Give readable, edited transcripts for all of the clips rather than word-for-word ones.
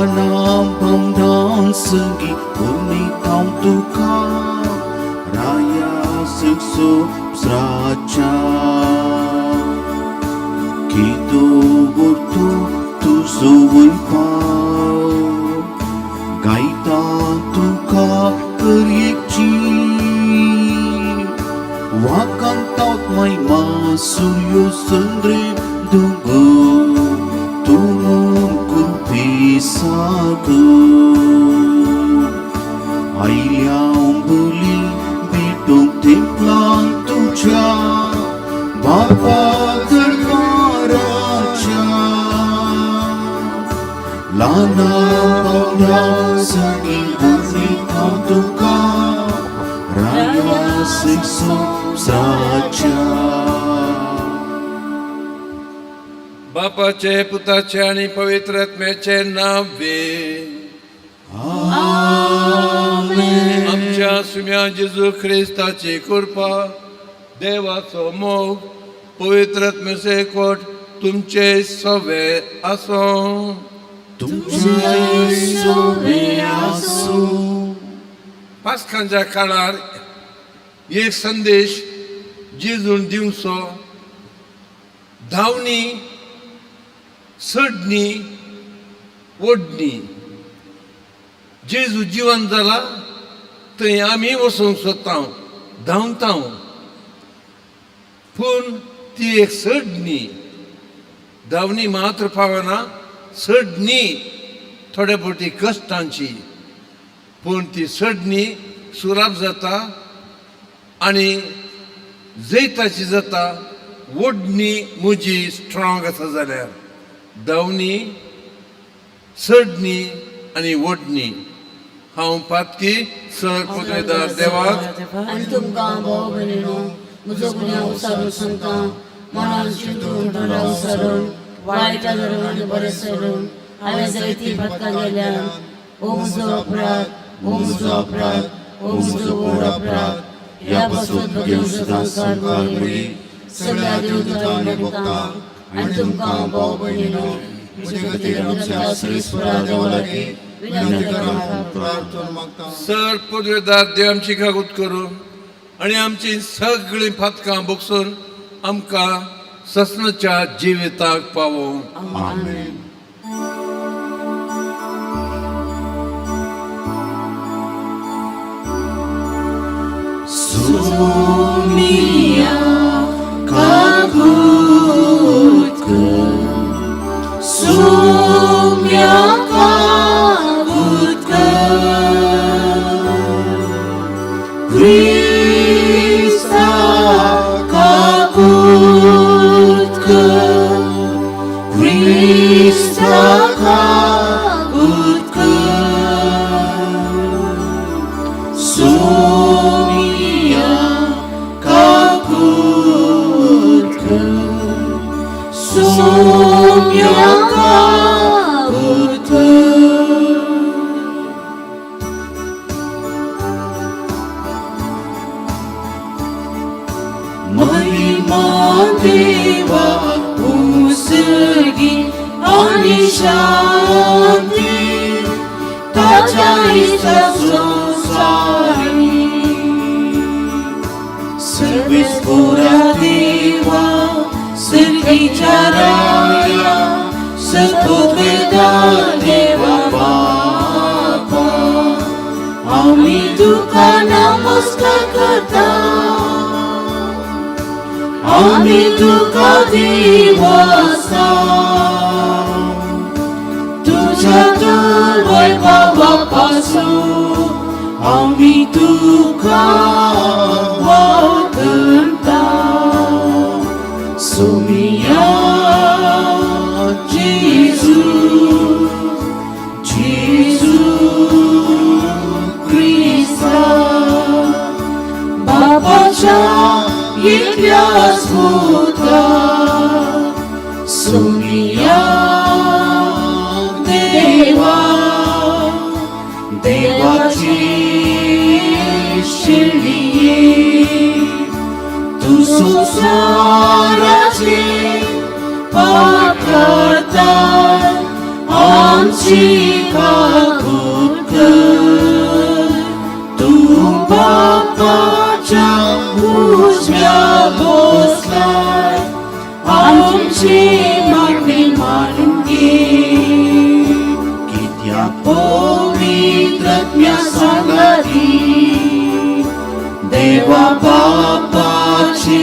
ल्हाना भावडां संगी उमेतांव तुका राया संवसाराच्या केदो व्हडलो तुजो वैभाव गायता तुका हर एक जीव वाकांतात महिमा सूर्य चंद्र दोंगर तूं कुरपी सागर आयल्या बली भेटूंक तेंपलान तुज्या बापा दरबाराच्या ल्हाना भावडां संगी उमेतांव तुका राया संवसाराच्या. बापाचे, पुताचे आणि पवित्र आत्म्याचे नावे. आमच्या सुम्या जेजू ख्रिस्ताची कृपा, देवाचो मोग, पवित्र आत्म्याचो एकवट तुमचे सवे आसो. तुमचे सोवे आसूं. पास्कांच्या काळार एक संदेश जेजून दिवचो: धांवणी, चडणी, ओडणी. जेजू जिवन जाला थंय आमी वचूंक सोदता, धांवता, पूण ती एक चडणी. धांवणी मात्र पावना, चडणी थोडे फावटी कश्टांची, पूण ती चडणी सुराप जाता आनी जैताची जाता. ओडणी म्हजी स्ट्रॉंग आसा जाल्यार. धांवणी, चडणी आनी ओडणी. हांव पातकी सर पुदवेदार देवाक आनी तुमकां भाव भयणीनो म्हजो गुन्यांव विचारून सांगता. मनान चिंतून, तोंडान उचारून, वायट धरून आनी बरें सोडून हांवें जायतीं पातकां केल्यान. हो म्हजो अपराध, हो म्हजो अपराध, हो म्हजो व्हड अपराध. ह्या पासून भगेवंत संस्कार मुळी सगळ्या देवदूतांक भोगता आनी तुमकां भाव भयणीनो म्हजे खातीर आमच्या सर्वेस्परा देवा लागीं विनंती करात, प्रार्थना मागता. सर पदवेदार देव आमची कागूत करून आनी आमची सगळीं पातकां भोगसून आमकां ससनाच्या जिविताक पावोवं. आमेन. Sumia kagut कर, सुम्या कागूत कर, क्रिस्ता कागूत कर, क्रिस्ता कागूत कर, सुमिया कागूत कर, सुम्या कागूत कर. महिमा देवा उसगी आणि शांती ताच्या इश्टा संसारी. सर्वेस्पोरा देवा, सर्गीच्या राया, सद्बुद्वेदा देवा बापा, आम्ही तुका नमस्कार करता, आम्ही तुका दिवासा. तुझ्या वैभवापासून आम्ही तुका वंदता. सुमिया जेजू, जेजू क्रिस्ता, बापाच्या एकल्याच पुता, सुमिया देवा, देवाची शिळये, तूं संवसाराचे पाप काडता, आमचेर. आमची काकूट कर तूं बापाच्या उजव्या बसलाय आमची मागणी मानून घे कित्याक पवित्र आत्म्या सांगाती देवा बापाची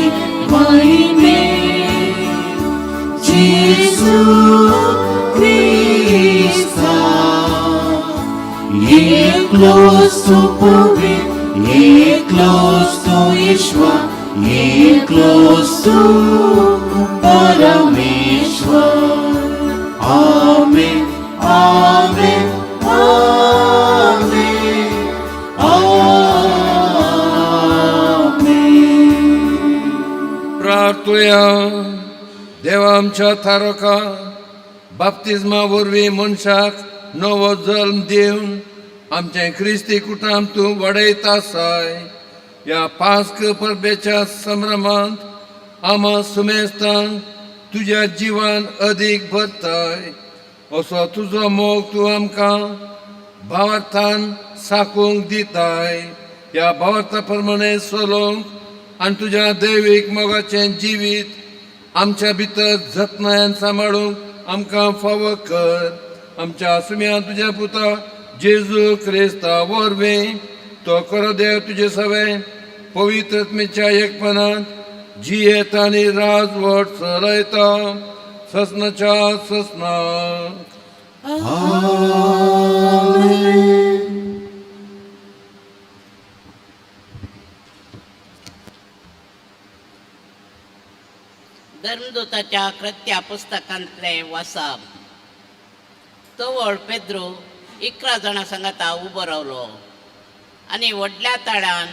महिमे जेजू क्रिस्ता एकलोच तूं पवित्र एकलोच तूं ईश्वर एकलोच तूं परमेश्वर. आमेन आमेन आमेन आमेन. प्रार्थुया. देवा आमच्या थारोका बाप्तिज्मा वरवीं मनशाक नवो जल्म दिवन आमचें क्रिस्ती कुटाम तूं वाडयत आसाय. ह्या पास्क परबेच्या संभ्रमांत आमा सुमेस्तांक तुज्या जिवान अदीक भरताय. असो तुजो मोग तूं आमकां भावार्थान साकूंक दिताय. ह्या भावार्था प्रमाणे चलोवंक आनी तुज्या दैवीक मोगाचें जिवीत आमच्या भितर जतनायेन सांबाळूंक आमकां फावो कर. आमच्या सुम्या तुज्या पुता जेजू क्रिस्ता वरवीं, तो खरो देव तुजे सवे पवित्र आत्मेच्या एकपणांत जियेता आनी राजवट चलयता ससनाच्या ससनाक. धर्मदूताच्या कृत्या पुस्तकांतलें वासाप. तवळ पेद्रू 11 जाणां सांगाता उबो रावलो आनी व्हडल्या ताळान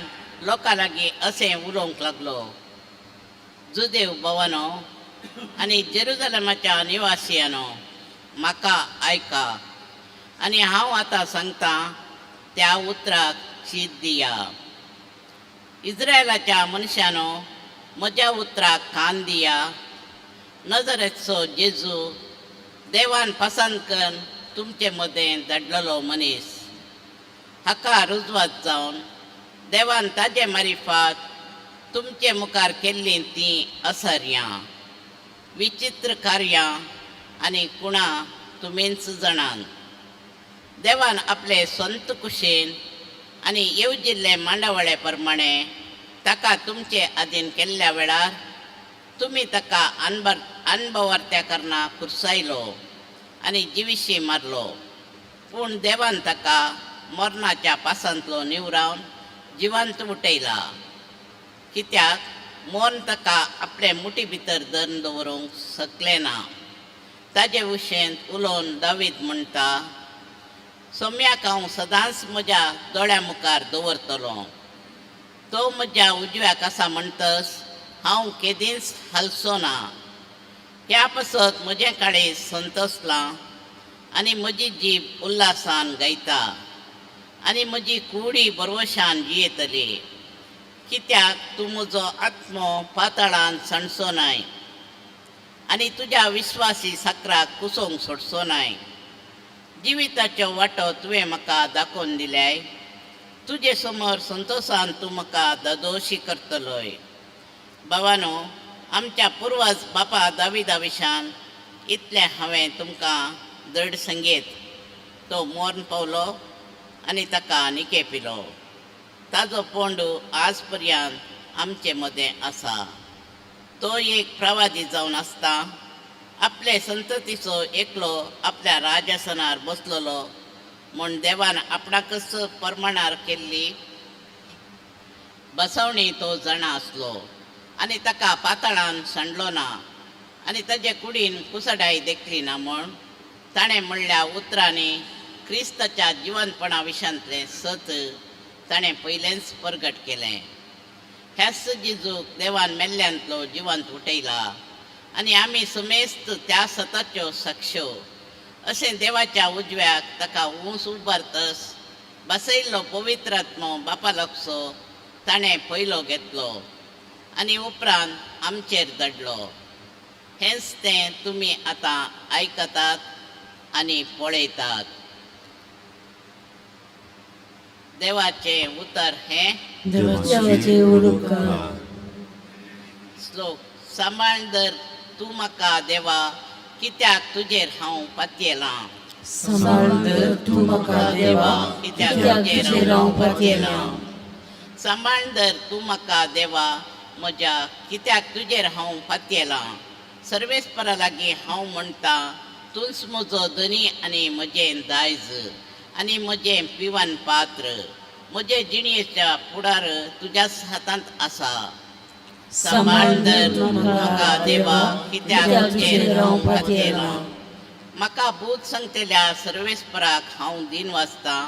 लोकां लागीं अशें उलोवंक लागलो, जुदेव भवानो आनी जेरुजलमाच्या निवासियानो, म्हाका आयका आनी हांव आतां सांगतां त्या उतराक शीत दिया. इस्रायलाच्या मनशानो, म्हज्या उतराक कान दिया. नजरेचो जेजू देवान पसंत करून तुमचे मदें धाडलेलो मनीस, हाका रुजवात जावन देवान ताजे मारिफात तुमचे मुखार केल्लीं तीं असर्यां, विचित्र कार्यां आनी कुणां तुमीच जाणात. देवान आपले संत कुशेन आनी येवजिल्ले मांडावळे प्रमाणे ताका तुमचे आदीन केल्ल्या वेळार तुमी ताका अनबर अनभवार्त्या करना कुर्सायलो आनी जिविशी मारलो. पूण देवान ताका मरणाच्या पासांतलो निवरावन जिवंत उठयला, कित्याक मरण ताका आपले मुठी भितर धरून दवरूंक शकलें ना. ताजे विशयेंत उलोवन दावीद म्हणटा, सोम्याक हांव सदांच म्हज्या दोळ्या मुखार दवरतलो. तो म्हज्या उजव्याक आसा म्हणटस हांव केदींच हालचो ना. ह्या पासत म्हजें काळीज संतोसलां आनी म्हजी जीब उल्हासान गायता आनी म्हजी कुडी बरवशान जियेतली, कित्याक तूं म्हजो आत्मो पातळान सांडचो नाय आनी तुज्या विस्वासी साकराक कुसोवंक सोडचो नाय. जिविताच्यो वाटो तुवें म्हाका दाखोवन दिल्याय. तुजे समोर संतोसान तूं म्हाका ददोशी करतलोय. बाबानो, आमच्या पुर्वज बापा दाविदा विशान इतलें हांवें तुमकां दृढ संगीत. तो मोर्न पावलो आनी ताका निके पिलो. ताजो पोंडू आज पर्यंत आमचे मदें आसा. तो एक प्रवादी जावन आसता आपले संततीचो एकलो आपल्या राजासनार बसलेलो म्हूण देवान आपणाकच परमाणार केल्ली बसवणी तो जाणा आसलो आनी ताका पातळान सांडलो ना आनी ताजे कुडीन कुसडाय देखली ना म्हूण ताणें म्हणल्या उतरांनी क्रिस्ताच्या जिवंतपणा विशांतलें सत ताणें पयलेंच परगट केलें. ह्याच जेजूक देवान मेल्ल्यांतलो जिवंत उठयला आनी आमी सुमेस्त त्या सताच्यो साक्ष्यो. अशें देवाच्या उजव्याक ताका ऊंच उबारतस बसयल्लो पवित्र आत्मो बापा लागचो ताणें पयलो घेतलो आनी उपरांत आमचेर धाडलो. हेंच तें तुमी आतां आयकतात आनी पळयतात. देवाचें उतर हें. देवाचे उपकार. श्लोक. सांबाळ धर तूं म्हाका देवा, कित्याक तुजेर हांव पातयेलां. सांबाळ धर तूं म्हाका देवा, कित्याक तुजेर हांव पातयेलां. सांबाळ धर तूं म्हाका देवा म्हज्या, कित्याक तुजेर हांव पातयेलां. सर्वेस्परा लागीं हांव म्हणटा, तूंच म्हजो धनी आनी म्हजें दायज आनी म्हजें पिवन पात्र. म्हजे जिणयेच्या फुडार तुज्याच हातांत आसा. सांबाळ धर तूं म्हाका देवा, कित्याक तुजेर हांव पातयेलां. म्हाका भूत सांगतल्या सर्वेस्पराक हांव दिन वाचतां.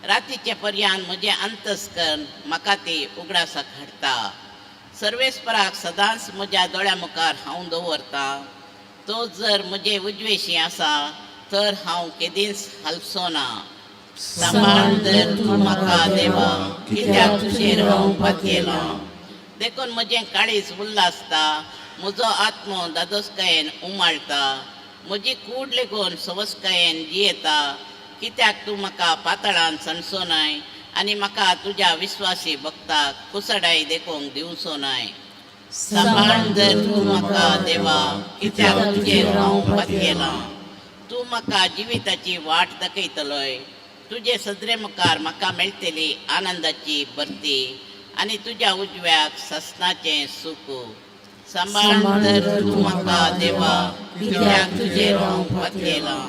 रातीचे पर्यान म्हजें अंतस्कर्ण म्हाका ती उगडासाक हाडटा. सर्वेस्पराक सदांच म्हज्या दोळ्या मुखार हांव दवरतां. तो जर म्हजे उजवेशी आसा तर हांव केदींच हालचो ना. सांबाळ धर तूं म्हाका देवा, कित्याक तुजेर हांव पातयेलां. देखून म्हजें काळीज उल्लासता, म्हजो आत्मो दादोसकायेन उमाळटा, म्हजी कूड लेगून सवसकायेन जियेता. कित्याक तूं म्हाका पातळान सणसो नाय आनी म्हाका तुज्या विस्वासी भक्ताक कुसडाय देखूंक दिवचो नाय. सांबाळ धर तूं म्हाका देवा, कित्याक तुजेर हांव पातयेलां. तूं म्हाका जिविताची वाट दाखयतलोय. तुजे सदरे मुखार म्हाका मेळटली आनंदाची भरती आनी तुज्या उजव्याक ससनाचें सूख. सांबाळ धर तूं म्हाका देवा, कित्याक तुजेर हांव पातयेलां.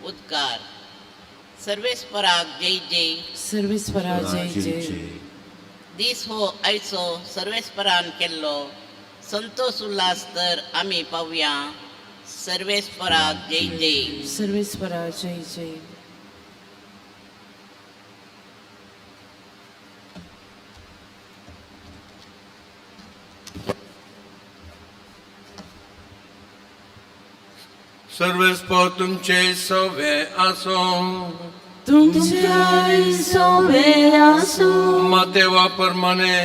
उद्गार. सर्वेस्पराक जय जय. सर्वेस्परा जय जय. दीस हो आयचो सर्वेस्परान केल्लो, संतोष उल्हास तर आमी पावया. सर्वेस्पराक जय जय. सर्वेस्परा जय जय. सर्वेस्पर तुमचे सवे आसो. तुमच्या सोवे आसूं. मातेवा प्रमाणे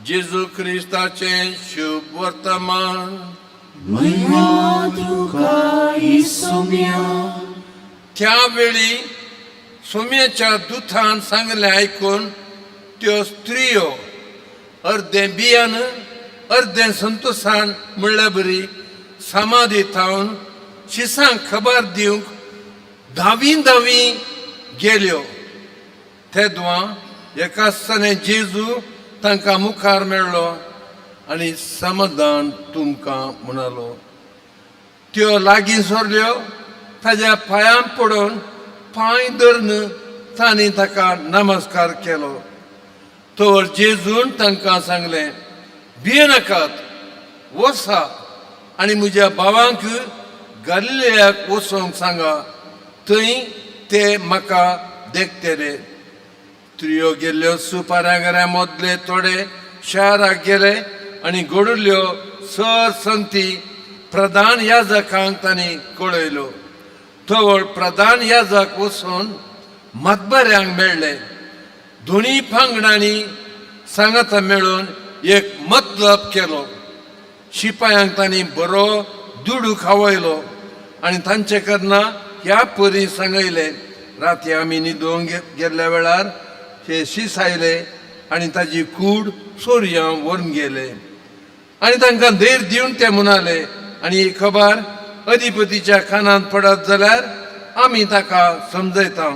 जेजू क्रिस्ताचें शुभ वर्तमान. महिमा तुका इसुम्या. त्या वेळी सोम्याच्या दुथान सांगलें आयकून त्यो स्त्रियो अर्दें बियान अर्दें संतोशान म्हणल्या बरी समाधी थावन शिसांक खबर दिवंक धावी धावी गेल्यो. तेदवां एका आसतना जेजू तांकां मुखार मेळ्ळो आनी समाधान तुमकां म्हणालो. त्यो लागीं सरल्यो, ताज्या पांयां पडून पांय धरून तांणी ताका नमस्कार केलो. तर जेजून तांकां सांगलें, भियेनाकात, वसा आनी म्हज्या भावांक गलिलेयाक वचोंक सांगा, थंय ते म्हाका देखतले. त्रियो गेल्ल्यो सुपारागऱ्या मदले थोडे शाराक गेले आनी घडुल्ल्यो सर संती प्रधान याजकांक तांणी कळयल्यो. तवळ प्रधान याजक वचून मतबऱ्यांक मेळ्ळे. दोनी पांगडांनी सांगाता मेळून एक मतलब केलो. शिपायांक तांणी बरो दुडू खावयलो आनी तांचे कडना ह्या परी सांगयलें, राती आमी न्हिदूंक गेल्ल्या वेळार हे शीस आयले आनी ताजी कूड चोरयां व्हरून गेले. आनी तांकां धैर्य दिवन ते म्हणाले, आनी ही खबर अधिपतीच्या कानांत पडत जाल्यार आमी ताका समजयता,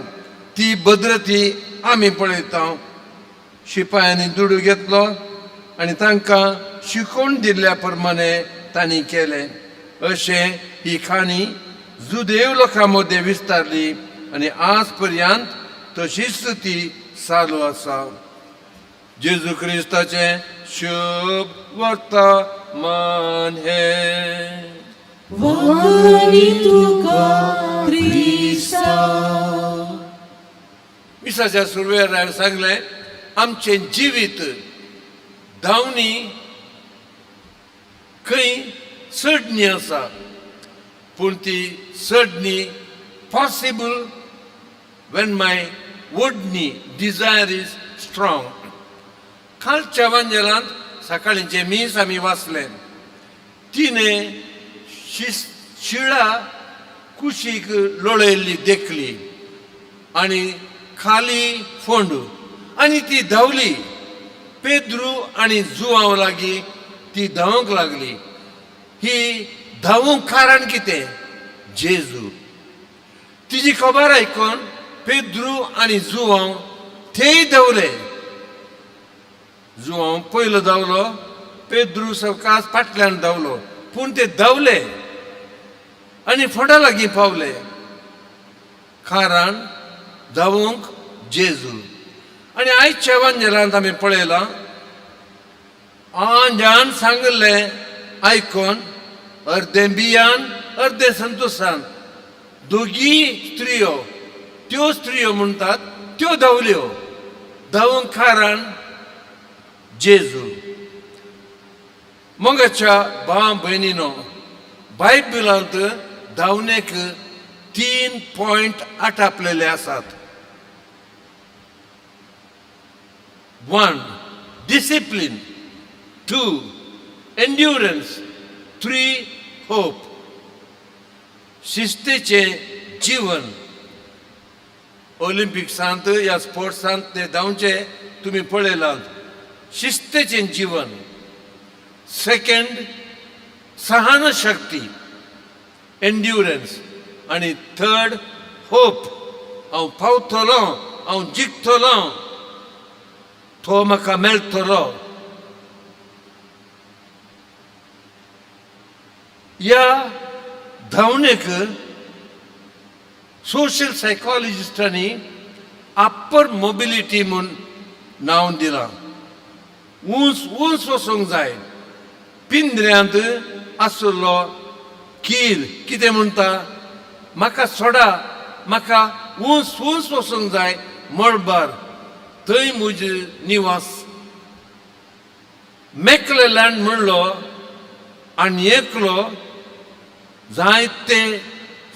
ती भद्रती आमी पळयता. शिपायांनी दुडू घेतलो आनी तांकां शिकोवन दिल्ल्या प्रमाणे तांणी केलें. अशें ही काणी जुदेव लोकां मदें विस्तारली आनी आज पर्यंत तशीच ती चालू आसा. जेजू क्रिस्ताचें शुभ वर्तमान हें. वाणी तुका क्रिस्ता. मिसाच्या सुरवेर हांवें सांगलें, आमचें जिवीत धांवणी खंय चडणी आसा, पूण ती चडणी पॉसिबल when my वडणी डिजायर is strong. कालच्या वांजेलांत सकाळींचें मीस आमी वाचलें. तिणें शिळा कुशीक लोळयल्ली देखली आनी खाली फोंड आनी ती धांवली. पेद्रू आनी जुवांव लागीं ती धांवंक लागली. ही धांवूंक कारण कितें? जेजू. तिजी खबर आयकून पेद्रू आनी जुवांव थंय धांवले. जुवांव पयलो धांवलो, पेद्रू सवकास फाटल्यान धांवलो, पूण ते धांवले आनी फोंडा लागीं पावले. कारण धांवूंक जेजू. आनी आयच्या वांजेलांत आमी पळयलां, आंजान सांगिल्लें आयकून अर्दें बियान अर्दें संतोशान दोगी स्त्रियो, त्यो स्त्रियो म्हणटात त्यो धांवल्यो. धांवूंक कारण जेजू. मोगाच्या भाव भयणीनो, बायबलांत धांवणेक 3 पॉयंट आटापलेले आसात. 1, discipline. 2, endurance. 3, hope. शिस्तेचें जीवन. ऑलिम्पिक्सांत या स्पोर्ट्सांत ते धांवचे तुमी पळयलात. शिस्तेचें जीवन. सेकंड, सहनशक्ती, एन्ड्युरन्स. आनी थर्ड, होप. हांव पावतलो, हांव जिखतलो, तो म्हाका मेळटलो. ह्या धांवणेक सोशल सायकोलॉजिस्टांनी अप्पर मोबिलिटी म्हूण नांव दिलां. उंच उंच वचूंक जाय. पिंजऱ्यांत आशिल्लो कीर कितें म्हणटा? म्हाका सोडा, म्हाका उंच उंच वचूंक जाय मळबार, थंय म्हजी निवास. मेकलेलँड म्हणलो आनी एकलो जायते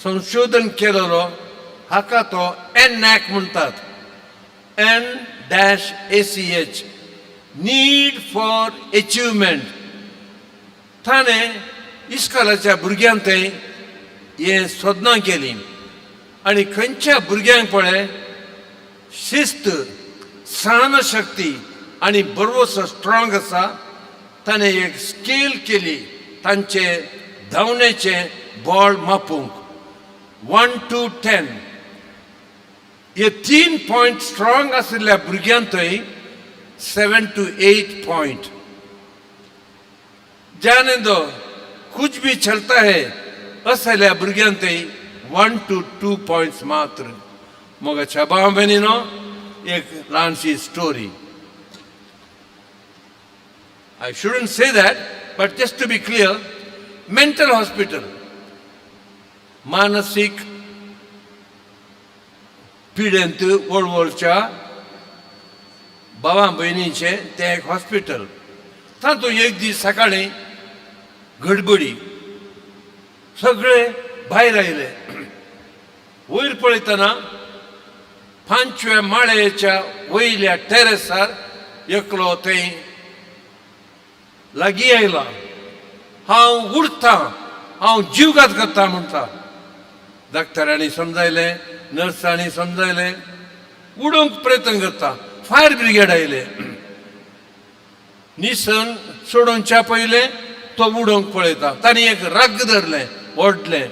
संशोधन केलेलो, हाका तो एनॅक म्हणटात, N-ACH, need for achievement. ताणें इस्कोलाच्या भुरग्यांक थंय हें सोदनां केली आनी खंयच्या भुरग्यांक पळय शिस्त, सहनशक्ती आनी बरोसो स्ट्रॉंग आसा, ताणें एक स्केल केली तांचे धांवण्याचें बळ मापूंक, 1 टू 10. हे 3 पॉयंट स्ट्रॉंग आशिल्ल्या भुरग्यांक थंय 7 टू 8 पॉयंट. जाने दो, कुछ भी चलता है असल्या भुरग्यांक थंय 1 टू 2 पॉयंट्स मात्र. मोगाच्या भाव भयणीनो, एक ल्हानशी story. I shouldn't say that, but just to be clear, mental hospital, मानसीक पिडेंत वळवळच्या भावा भयणीचें तें एक हॉस्पिटल. तातूंत एक दीस सकाळीं गडबडी. सगळे भायर आयले. वयर पळयतना पांचव्या माळयेच्या वयल्या टेरेसार एकलो थंय लागीं आयला. हांव उडटा, हांव जीवघात करता म्हणटा. डॉक्टरांनी समजायलें, नर्सांनी समजायलें. उडोवंक प्रयत्न करता. फायर ब्रिगेड आयले. निसन सोडोवच्या पयलें तो उडोवंक पळयता. तांणी एक रग धरलें, ओडलें.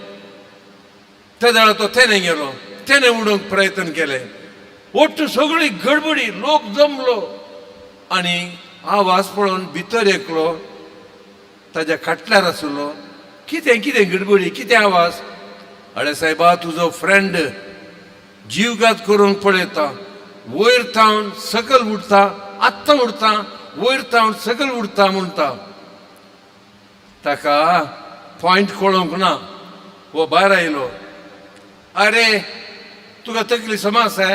ते वेळार तो तेणे गेलो, तेणे उडोवंक प्रयत्न केले. ಒಟ್ಟು सगळी गडबडी, लोक जमलो आनी आवाज पळोवन भितर एकलो ताज्या खाटल्यार आसलो. कितें, कितें गडबडी, कितें आवाज? अरे सायबा, तुजो फ्रेंड जीवघात करूंक पळयता. वयर थावन सकल उडटा, आत्तां उडटा, वयर थावन सकल उडटा म्हणटा. ताका पॉयंट कळोंक ना. हो भायर आयलो. अरे, तुका तकली समा आसा?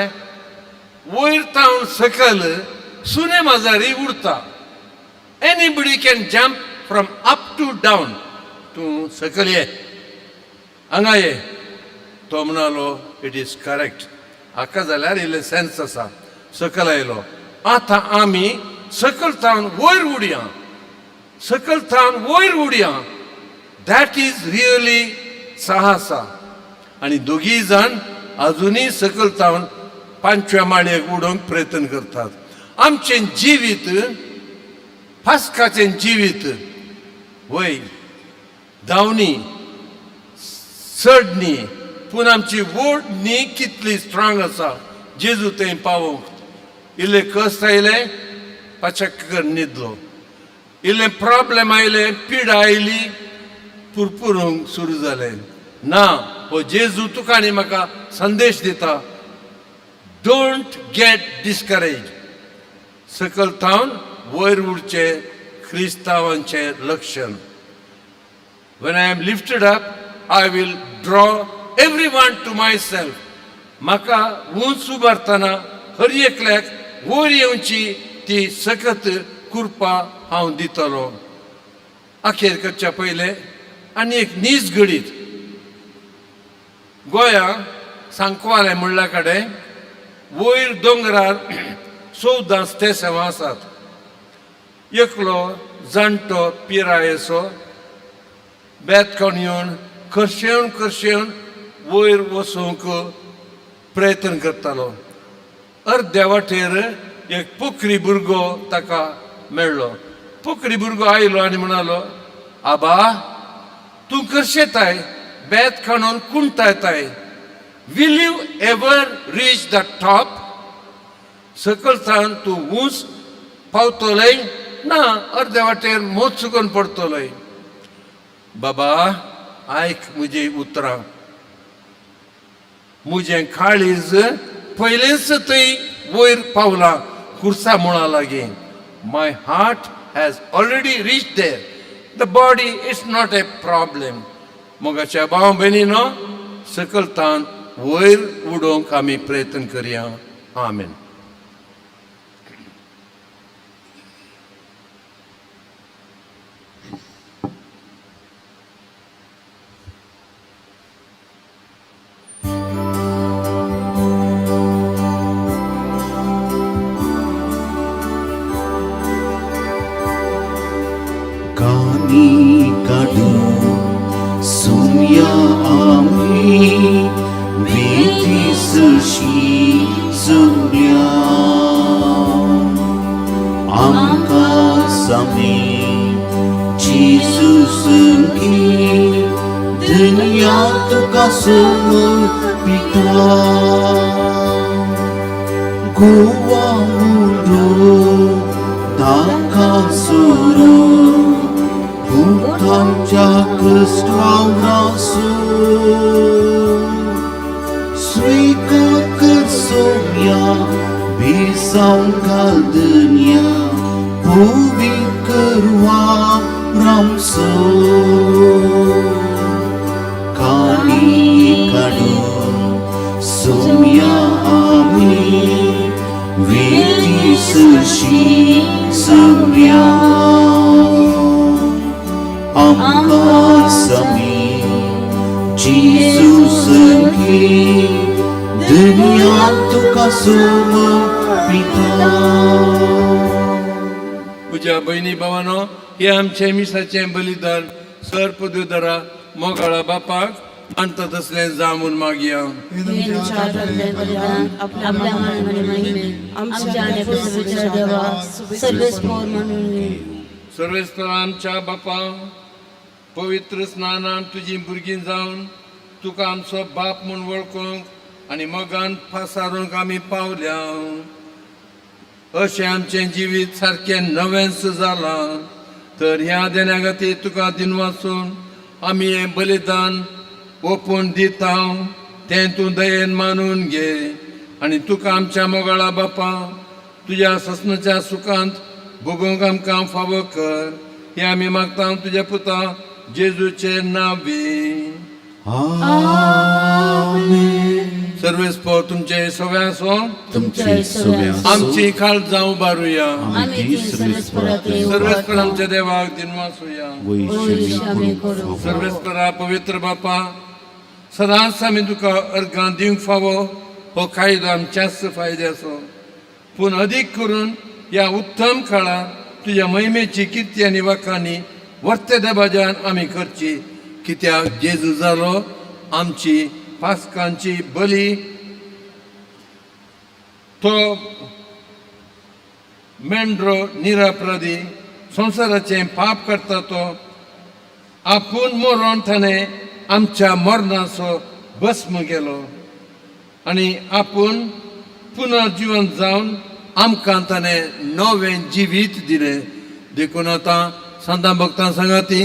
वयर थावन सकल सुने माजारी उडता. Anybody can jump from up to down. तूं सकल ये, हांगा ये. तो म्हणालो, it is correct. हाका जाल्यार इल्लें सेन्स आसा. सकल आयलो. आतां आमी सकल थावन वयर उडया, सकल थावन वयर उडया. That is really साहसा. आनी दोगीय जाण अजुनूय सकयल तावन पांचव्या माळयेक उडोवंक प्रयत्न करतात. आमचें जिवीत फास्काचें जिवीत वय धांवणी चड न्ही, पूण आमची ओड न्ही कितली स्ट्रांग आसा जेजू थंय पावोवंक. इल्लें कश्ट आयलें, पाचक न्हिदलो. इल्लें प्रॉब्लेम आयलें, पिडा आयली, पुरपुरूंक सुरू जालें. ना, हो जेजू तुका आनी म्हाका संदेश दिता, don't get discourage. सकयल थावन वयर उरचें क्रिस्तांवांचें लक्षण. When I am lifted up, I will draw everyone to myself. म्हाका उंच उबारतना हर एकल्याक वयर येवची ती सकत कृपा हांव दितलो. अखेर करच्या पयलें आनी एक नीज घडीत. गोंया सांकवालें म्हणल्या कडेन वयर दोंगरार 14 स्टेशनां आसात. एकलो जाणटो पिरायेचो बेतकोण येवन खर्शेवन खर्शेवन वयर वचूंक प्रयत्न करतालो. अर्द्या वाटेर एक पोखरी भुरगो ताका मेळ्ळो. पोखरी भुरगो आयलो आनी म्हणालो, आबा, तूं खर्शेताय, बेत खाणून कुंटायताय. Will you ever reach the top? सकयल सावन तूं ऊंच पावतलोय ना अर्द्या वाटेर मोत चुकोन पडतलोय? बाबा, आयक म्हजी उतरां. म्हजें काळीज पयलेंच थंय वयर पावलां खुर्सा मुळा लागीं. My heart has already reach there. The body is not a problem. मोगाच्या भाव भयणीनो, सकयल तान वयर उडोवंक आमी प्रयत्न करया. आमेन. कानी काडू सुम्या आमी वेती सुशी सुम्या आमकां समी जेजू संगी दुनिया तुका समर्पिता. गोवा मुंडो ताका सुरू भूतांच्या क्रिस्तांवासू स्वीकार कर सोम्या बेसांव घाल दुनिया पुवी करवा रामसो. कानी काडू सोम्या आमी वेती सुशी सोम्या आमकां समी जेजू संगी दुनिया तुका समर्पिता. म्हज्या भयणी भावानो, हे आमचें मिसाचें बलिदान सर पदवीधरा मोगाळा बापाक मानता तसलें जावं मागया. तुमच्या हातांतलें बलिदान आपल्या मान आणि महिमे आमच्या आणि पृथ्वीच्या देवा सर्वेस्पोर म्हणून घे. सर्वेस्पर आमच्या बापा, पवित्र स्नानान तुजी भुरगीं जावन तुका आमचो बाप म्हूण वळखूंक आनी मोगान फासारूंक आमी पावल्या. अशें आमचें जिवीत सारकें नवेंच जालां. तर ह्या देण्या खातीर तुका दिनवासून आमी हें बलिदान ओपून दिता, तें तूं दयेन मानून घे आनी तुका आमच्या मोगाळा बापा तुज्या ससनाच्या सुखांत भोगोवंक आमकां फावो कर. हें आमी मागता तुज्या पुता जेजूचे नांवे. सर्वेस्पर तुमचे सगळे आसो. तुमचे सगळे आसो. आमची खाल जावं बारुया. आम्ही ती सर्वेस्परात येऊ. सर्वेस्पर आमच्या देवाक दिनवासूया. वैशमी करूंक फावो. सर्वेस्परा, पवित्र बापा, सदांच आमी तुका अर्गां दिवंक फावो. हो कायदो आमच्याच फायद्याचो, पूण अदीक करून ह्या उत्तम काळार तुज्या महिमेची किर्ती आनी वाखाणी वर्ते दबाज्यान आमी करची, कित्याक जेजू जालो आमची पास्कांची बली तो मेंढरो निरापराधी संवसाराचें पाप करता तो आपूण मरोन ताणें आमच्या मरणाचो भस्म केलो आनी आपूण पुनर्जिवन जावन आमकां ताणें नवें जिवीत दिलें. देखून आतां सांतां भक्तां सांगाती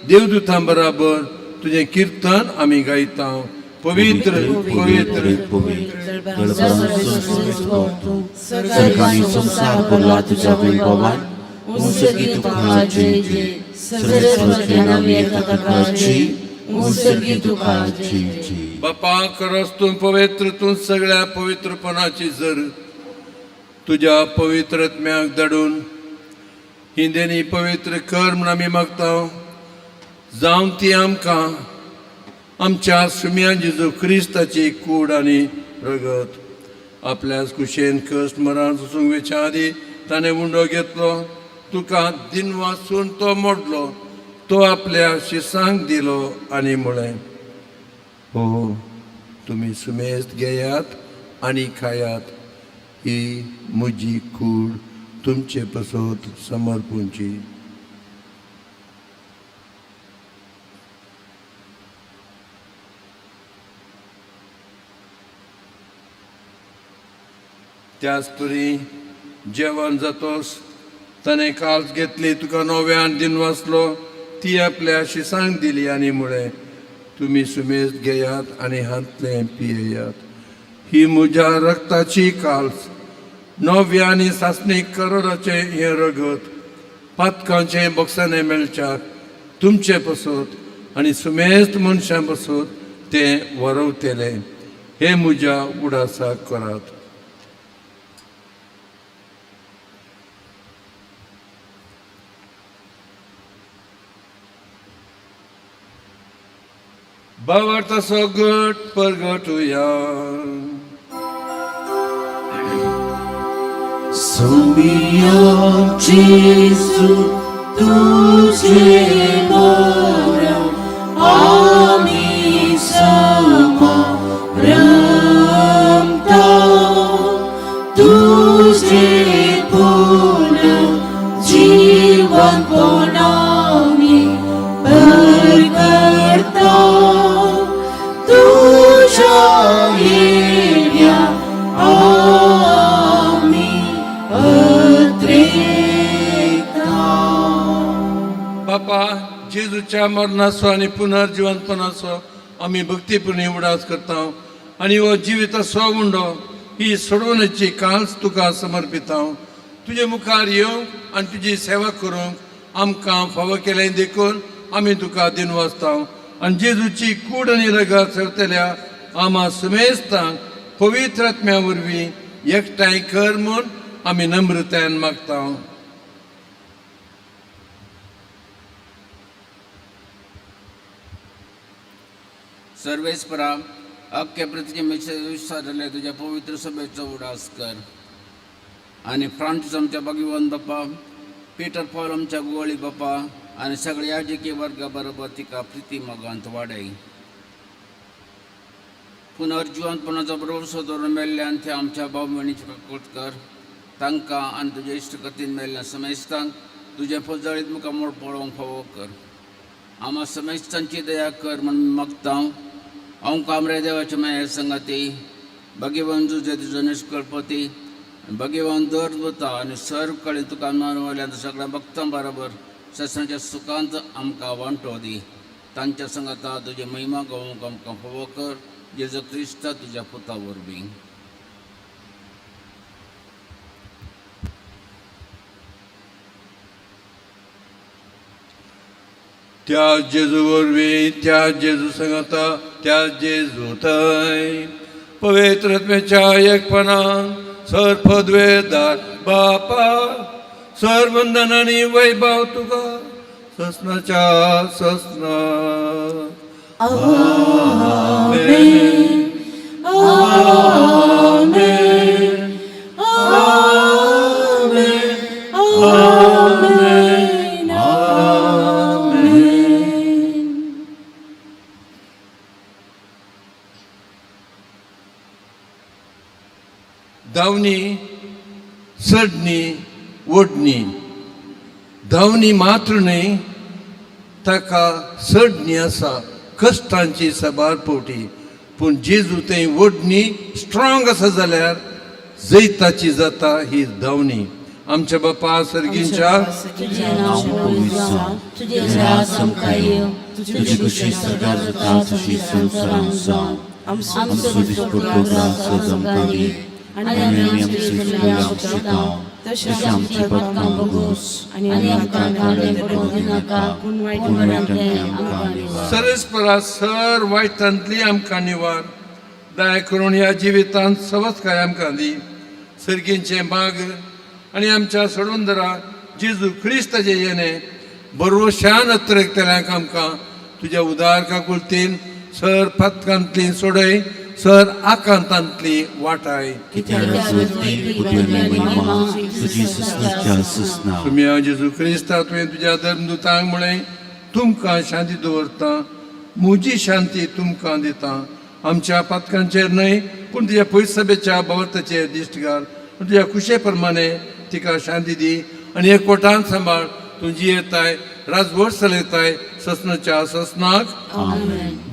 देवदूतां बराबर तुजें किर्तन आमी गायता. पवित्र पवित्र सरकारी संसार भरला तुझ्या वैभवान, उंसगी तुका जय जय. सर्वेस्पराच्या नांवी येता ताका जय, उंसगी तुका जय जय. बापा खरोच तूं पवित्र, तूं सगळ्या पवित्रपणाची जर तुज्या पवित्रत्म्याक धाडून ही देणी पवित्र कर म्हूण आमी मागता. जावं ती आमकां आमच्या सुम्या जेजू क्रिस्ताची कूड आनी रगत. आपल्याच कुशेन कश्ट मरण सोसूंक वेच्या आदी ताणें उंडो घेतलो, तुका दिनवासून तो मोडलो, तो आपल्या शिसांक दिलो आनी म्हळें, हो तुमी सुमेस्त घेयात आनी खायात, ही म्हजी कूड तुमचे पसत समर्पूंची. त्याच परी जेवण जातोस ताणें काल्स घेतली, तुका नव्यान दिन वाचलो, ती आपल्या शिसांक दिली आनी म्हळें, तुमी सुमेस्त घेयात आनी हांतलें पियेयात, ही म्हज्या रक्ताची काल्स, नव्या आनी सासणीक करोराचें हें रगत पातकांचें बक्षाणें मेळच्याक तुमचे पसत आनी सुमेस्त मनशां पसत तें वरवतलें. हें म्हज्या उडासाक करात. भावार्थाचो गट परगटुया. सोमिया जेजू तुझे मोर आमी समरमता, तुझे पूर्ण जीवन कोणामी परकर्ता, तुझ्या येण्या आमी अत्रेकता. बापा, जेजूच्या मरणाचो आनी पुनर्जिवंतपणाचो आमी भक्तीपूर्ण उडास करता आनी हो जिविताचो उंडो ही सोडवण्याची काल्स तुका समर्पिता. तुजे मुखार येवंक आनी तुजी सेवा करूंक आमकां फावो केलें देखून आमी तुका दिनवासता आनी जेजूची कूड आनी रगत सेवतल्या आमा सुमेस्तांक पवित्र आत्म्या वरवीं एकठांय कर म्हूण आमी नम्रतायेन मागता. सर्वेस्परा, अख्खे प्रतिमेचे विचारले तुज्या पवित्र सभेचो उडास कर आनी फ्रांसीस आमच्या भगवान बापा, पीटर पॉल आमच्या गोळी बापा आनी सगळ्या याजकी वर्गा बरोबर तिका प्रिती मोगांत वाडय. पुनर्जिवंतपणाचो भरवसो दवरून मेल्ल्यान ते आमच्या भाव भयणीची काकूट कर. तांकां आनी तुज्या इश्टगतीन मेल्ल्या समेस्तांक तुजें फजळीत मुखामोळ पळोवंक फावो कर. आमा समेस्तांची दया कर म्हूण मागता. हांव कामरे देवाच्या माया संगाती, भगवान तुजे तुजो निष्कळपती भगवान दर वता आनी सर्व कडेन तुका मानवल्यान सगळ्या भक्तां बरोबर ससनाच्या सुखांत आमकां वांटो दी. तांच्या संगाता तुजी महिमा गोवंक आमकां फावो कर, जेजू क्रिस्त तुज्या पुता वरवीं. त्या जेजू वरवीं, त्या जेजू सांगता, त्या जेजू थंय पवित्र आत्म्याच्या एकपणान सर पदवेदार बापा, सर वंदन आनी वैभव तुका ससनाच्या ससना. आमेन, आमेन, आमेन, आमेन, आमेन. धांवणी, चडणी, ओडणी. धांवणी मात्र न्हय, ताका चडणी आसा, कश्टांची साबार पोटी. पूण जेजू थंय ओडणी स्ट्रॉंग आसा जाल्यार जैताची जाता ही धांवणी. आमच्या बापा सर्गींच्या, तुझें नांव पवित्र जावं, तुजें राज आमकां येवं, तुजी खुशी स्वर्गात जाता तशी संवसारांत जावं. आमचो दिसपट्टो ग्रास आज आमकां दी, आनी आमी आमची चुकल्यां शिकता तशें आमची पथकां भोगोस, आनी आमकां कांडे पडूंक दिनाका, पूण वायटांतल्यान आमकां निवार. सरस्परा सर वायटांतली आमकां निवार. दया करून ह्या जिवितांत सवस्काय आमकां दी. सर्गींचें बाग आनी आमच्या सोडून जेजू क्रिस्ताचे येणे बरोशान अत्रकतल्यांक आमकां तुज्या उदार काकुळतीन सर पथकांतली सोडय, सर आकांतांतली वाटाय. कित्याक जोडती पुतळी महिमा तुजी ससनाच्या ससना. तुमी जेजू क्रिस्ता, तुवें तुज्या धर्मदुतांक म्हळें, तुमकां शांती दवरता, म्हजी शांती तुमकां दिता. आमच्या पातकांचेर न्हय, पूण तुज्या पयसभेच्या भवताचेर दिश्ट घाल. तुज्या खुशे प्रमाणे तिका शांती दी आनी एकवटान सांबाळ. तूं जियेताय, राजवट चलयताय ससनाच्या ससनाक.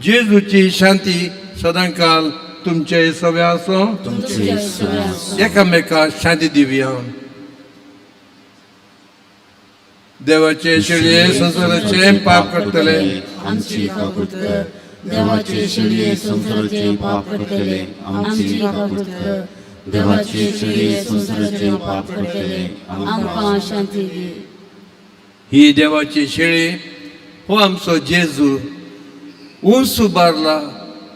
जेजूची शांती सदांकाल तुमचे सव्या आसूं. तुमचे सगळ्या. एकामेका शांती दिवया. देवाचे शेळये, संवसाराचे पाप करतले, आमची काकूत कर. देवाचे शेळये, संवसाराचे पाप करतले, आमची काकूत कर. देवाचे शेळये, संवसाराचे पाप करतले, आमकां शांती दी. ही देवाची शेळी, हो आमचो जेजू उंच उबारला,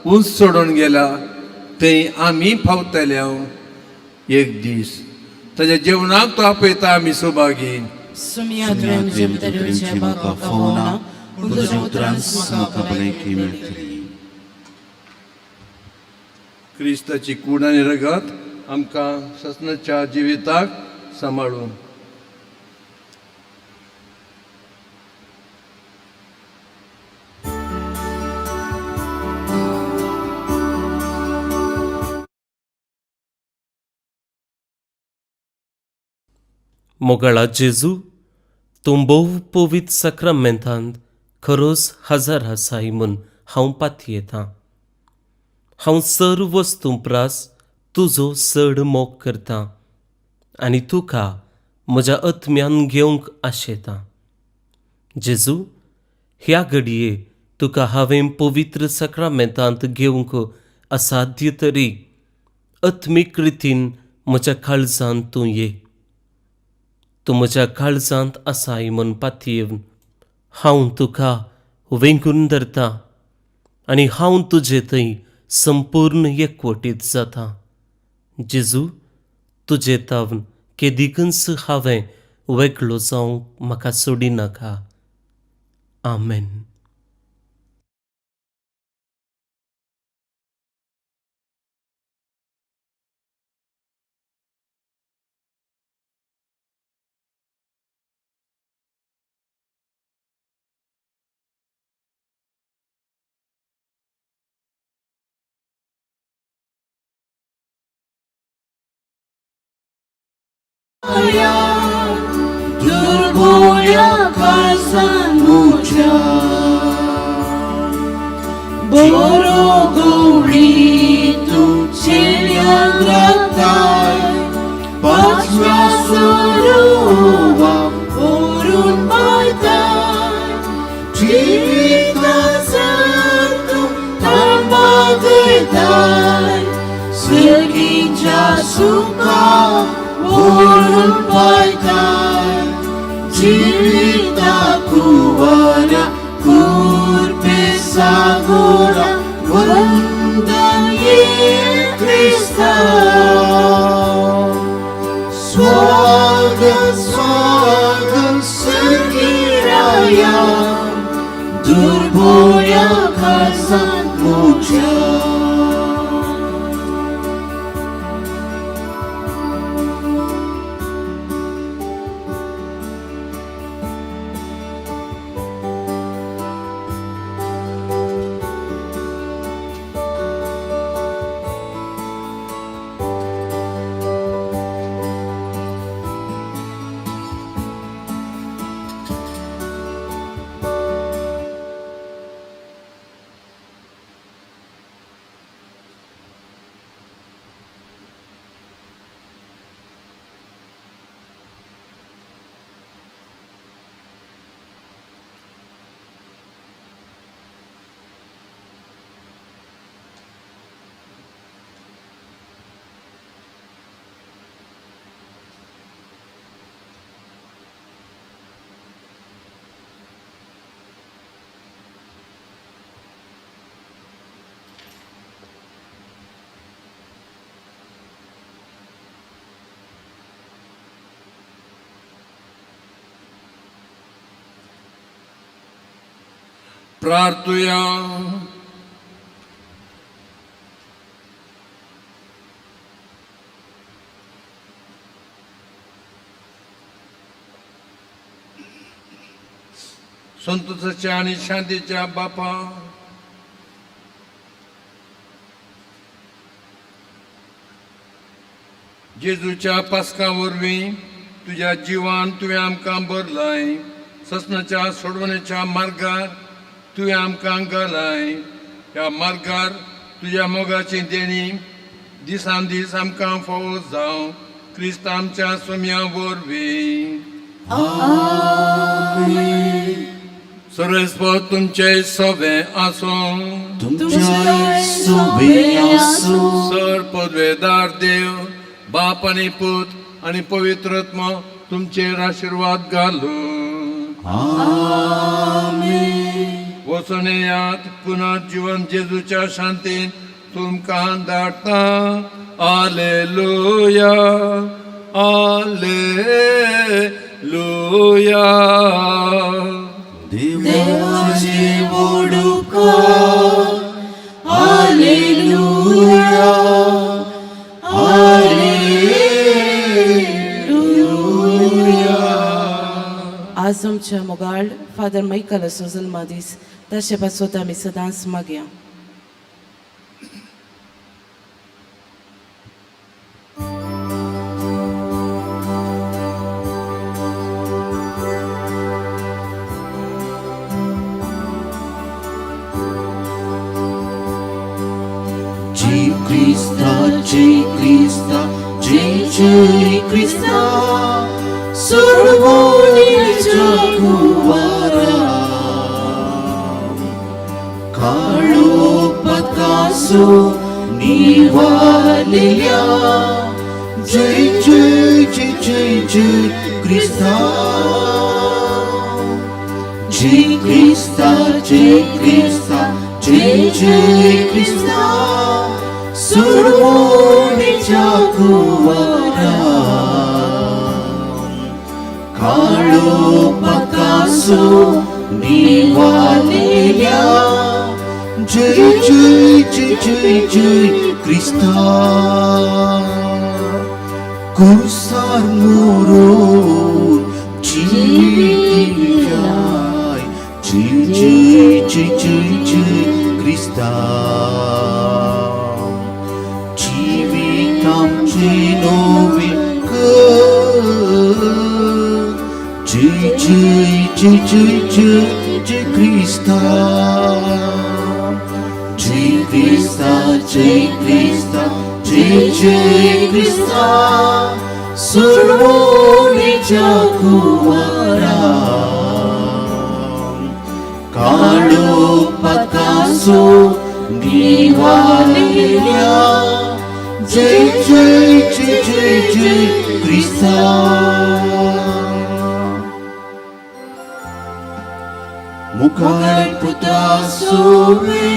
उंच चडून गेला थंय आमी पावतले एक दीस. ताज्या जेवणाक तो आपयता, आमी सौभागी. सुमिया, तुवें म्हजे भितर येवचें म्हाका फावना, पूण तुज्या उतरान म्हाका भलायकी मेळटली. क्रिस्ताची कूड आनी रगत आमकां ससनाच्या जिविताक सांबाळून. मोगाळा जेजू, तूं भोव पवित्र साक्रामेंतांत खरोच हजर आसाय म्हूण हांव पातयेतां. हांव सर वस्तूं प्रास तुजो चड मोग करतां आनी तुका म्हज्या आत्म्यान घेवंक आशेतां. जेजू, ह्या घडये तुका हांवें पवित्र साक्रामेंतांत घेवंक असाध्य तरी आत्मीक रितीन म्हज्या काळजांत तूं ये. तूं म्हज्या काळजांत आसाय म्हूण पातयेवन हांव तुका वेंगून धरतां आनी हांव तुजे थंय संपूर्ण एकवटीत जाता. जेजू, तुजे तावन केदिकूच हांवें वेगळो जावंक म्हाका सोडिनाका. आमेन. दुर्बोळ्या काळजान म्हज्या बरो गवळी तूं शेळ्यांक राखताय, पांचव्या सरोवा व्हरून पायताय. जिविताचो तूं ताण बागयताय, सर्गीच्या सुखा व्हरून पायताय. जिविता कुवरा कुर्पे सागोरा, वंदन ये क्रिस्ता. स्वागत स्वागत सर्गीराया, दुर्बोळ्या काळजांत म्हज्या. प्रार्थुया. संतोषाच्या आणि शांतीच्या बापा, जेजूच्या पास्का वरवीं तुज्या जिवान तुवें आमकां बरलाय. ससनाच्या सोडवण्याच्या मार्गार तुवें आमकां घालाय. ह्या मार्गार तुज्या मोगाची देणी दिसान दीस आमकां फावो जावं, क्रिस्त आमच्या सोम्या वरवीं. सर्वेस्पर तुमचे सवे आसूं. तुमच्या सोबे आसूं. सर पदवेदार देव बाप आनी पूत आनी पवित्रत्म तुमचेर आशिर्वाद घालूं. वचून येयात. पुनर्जीवन जेजूच्या शांतीन तुमकां धाडटा. आलेलुया, आलेलुया. देवाचे वडूकार, हालेलुया, हालेलुया. आज आमच्या मोगाळ फादर मायकल सोजल मादीस ताचे पासत आमी सदांच मागया. जय क्रिस्ता, जय क्रिस्ता, जय जय क्रिस्ता, सोडवणीच्या कुवारा. काळो पकासो निवालेल्या, जय जय जय जय जय क्रिस्ता. जय क्रिस्ता, जय क्रिस्ता, जय जय क्रिस्ता, सोडवणीच्या कुवारा. काळो पकासो निवालेल्या, जय जय जय जय जय क्रिस्ता. कुसार मोरून जिवित जय जय जय जय जय क्रिस्ता. जिवितांचे नवे कर, जय जय जय जय जय जय क्रिस्ता. जय क्रिस्ता, जय क्रिस्ता, जय जय क्रिस्ता, सोडवणीच्या कुवारा. काळो पकासो निवालेल्या, जय जय जय जय जय क्रिस्ता. मुखार पुता सोवे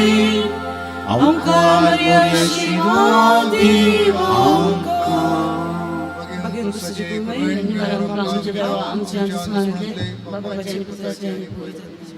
आमकां आशिर्वाद आमकां. आमच्या देवा, आमच्या दुस्मानांतले, बापाचे आणि पुत्राचे आणि पवित्र आत्म्याचे.